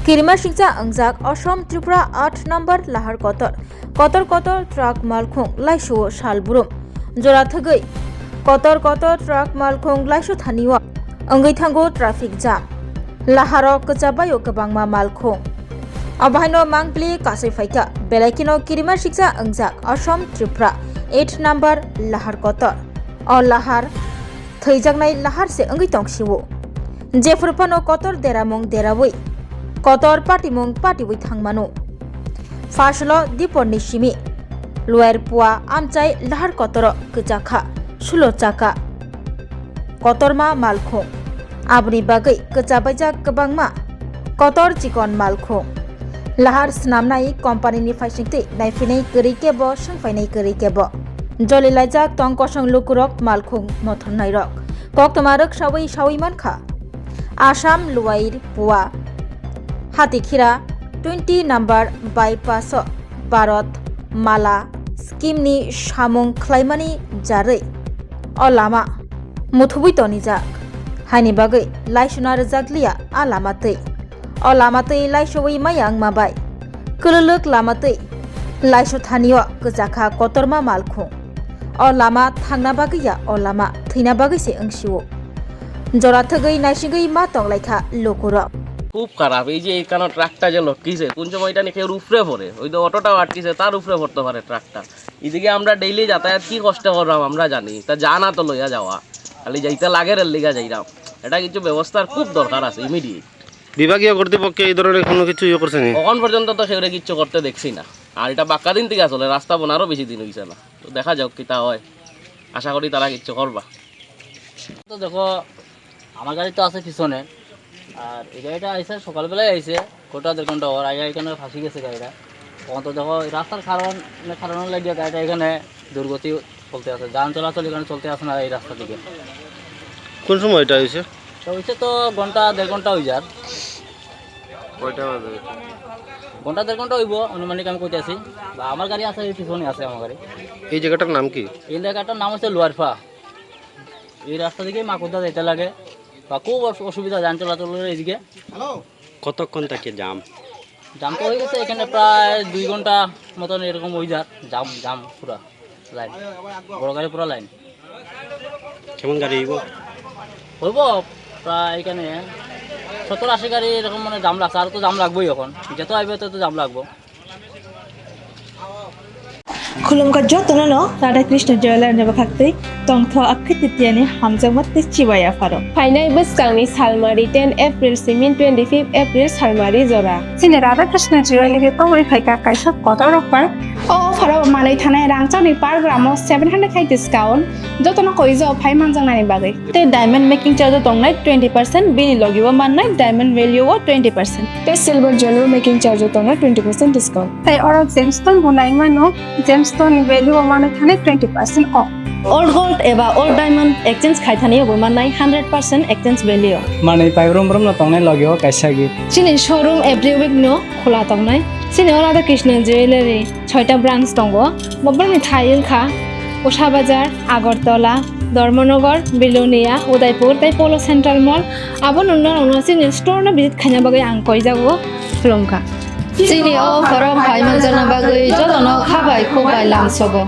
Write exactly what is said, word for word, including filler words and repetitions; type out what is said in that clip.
Kirima singcha wngjak Assam Tripura aat number Lahar kotor. Kotor kotor truck malkhung laisuo sal brum. Jora thwgwi kotor kotor truck malkhung laisu thanio wngwi thango traffic jam. Laharo kwchabaio kwbangma malkhung. Abohaino mangpili kasui phaikha, belai kheno kirima siksa wngjak Assam Tripura eight number Lahar kotor. O lahar thwijaknai lahar se wngwi tong sio. Jephuru phano kotor deramung derawi, kotor patimung patiwi thangmano. Phasolo diporni simi, luair pua amchai lahar kotoro kwchakha, sulo chaka. Kotorma malkhung. Aboni bagwi kwchabaijak kwbangma kotor chikon malkhung. Lahar snamnai company ni phaisingtwi naiphinai kwrwi kebo, swngphainai kwrwi kebo. Jolilaijak tong kosong lukurok malkhung mothornairok. Koktwma rwksawi sawi mankha. Assam luair pua. Hatikhira twenty number bypass o Bharat Mala scheme ni samung khlaimani jarwi o lama muthubui tonijak. Haini bagwi laisuna rwjakliya a lama twi. O lama twi laisowi maya wngma bai kwlwlwk lama twi laiso thanio kwchakha kotorma malkhung. O lama thangna bagwi ya, o lama thwina bagwi se wngsio. Jora thwgwi naisingwi ma tonglaikha lukurok. খুব খারাপ। এই যে এখানে ট্রাকটা যে লটকিছে, কোন সময় এটা নাকি ওর উপরে পড়ে, ওই তো অটোটাও আটকিছে, তার উপরে পড়তে পারে ট্রাকটা। এদিকে আমরা ডেইলি যাতায়াত কি কষ্ট করলাম আমরা জানি, তা যা না তো লইয়া যাওয়া, খালি যাইতে লাগে রেল লিগা যাইরাম। এটা কিছু ব্যবস্থার খুব দরকার আছে ইমিডিয়েট। বিভাগীয় কর্তৃপক্ষে এই ধরনের কোনো কিছু ইয়ে করছে নি? এখন পর্যন্ত তো কেউরে কিচ্ছু করতে দেখছি না। আর এটা বাক্কা দিন থেকে আসলে রাস্তা বোনারও বেশি দিন হইছে না। তো দেখা যাক কিতা হয়, আশা করি তারা কিচ্ছু করবা। তো দেখো, আমার গাড়ি তো আছে পিছনে, আর এই গাড়িটা আইছে, সকালবেলায় আইছে, ঘন্টা দেড় ঘন্টা হওয়ার আগে এখানে ফাঁসি গেছে গাড়িটা। তখন তো দেখো, এই রাস্তার কারণ, কারণের লাগিয়ে গাড়িটা এখানে দুর্গতি চলতে আছে, যান চলাচল এখানে চলতে আছে না এই রাস্তা দিকে। কোন সময় এটা হয়েছে? তো হইছে তো ঘন্টা দেড় ঘন্টা হয়ে যার। কয়টা বাজে? ঘন্টা দেড় ঘন্টা হইব আনুমানিক, আমি কইতে আছি। বা আমার গাড়ি আছে, এই পিছনে আছে আমার গাড়ি। এই জায়গাটার নাম কি? এই জায়গাটার নাম হচ্ছে লোয়ারফা। এই রাস্তা দিকে মাকুদা যাইতে লাগে, বা খুব অস-, অসুবিধা যান চলাচলের এইদিকে। কতক্ষণ থেকে জাম? জাম তো হয়ে গেছে এখানে প্রায় দুই ঘন্টা মতন এরকম হয়ে যার জাম, জাম পুরা লাইন, বড় গাড়ি পুরা লাইন। কেমন গাড়ি হইব? হইব প্রায় এখানে সত্তর আশি গাড়ি এরকম মানে জাম লাগছে, আর তো জাম লাগবোই এখন, যত আইবে তত জাম লাগবো। Khulumkha jotono no Radha Krishna Jewelers ni bwkhaktwi tongtho Akhi Titiani hamjakma tei chibai yapharo. Phainai bwskangni salmari ten April simi twenty fifth April salmari jora. Chini Radha Krishna Jewelry ni tongwi phaikha kaisa kotor offer. O offer o manwi thanai rangchakni per gram o seven hundred khai discount. Jotono koi jo phai manjaknani bagwi. Tei diamond making charge o tongnai twenty percent, bini logi o mannai diamond value o twenty percent. Tei silver jewelry making charge o tongnai twenty percent discount. Tei oro gemstone bo nai mano, gemstone ni value o mano thani twenty percent off. Old gold eba old diamond exchange khai thani bo mannai hundred percent exchange value. Manwi pai brum brum no tongnai logi o kaisa gift. Chini showroom every week no khula tongnai. Chini o Radha Krishna Jewelry. Soita branch tongo. Bobrokni thai wngkha Usha Bazar, Agartala, Dharmanagar, Belonia, Udaipur tei Polo Central Mall. Abono norokno chini store no visit khaina bagwi ang koijago, khulumkha. Chini o offer o phai manjakna bagwi jotono kha bai khuk bai lamsogo.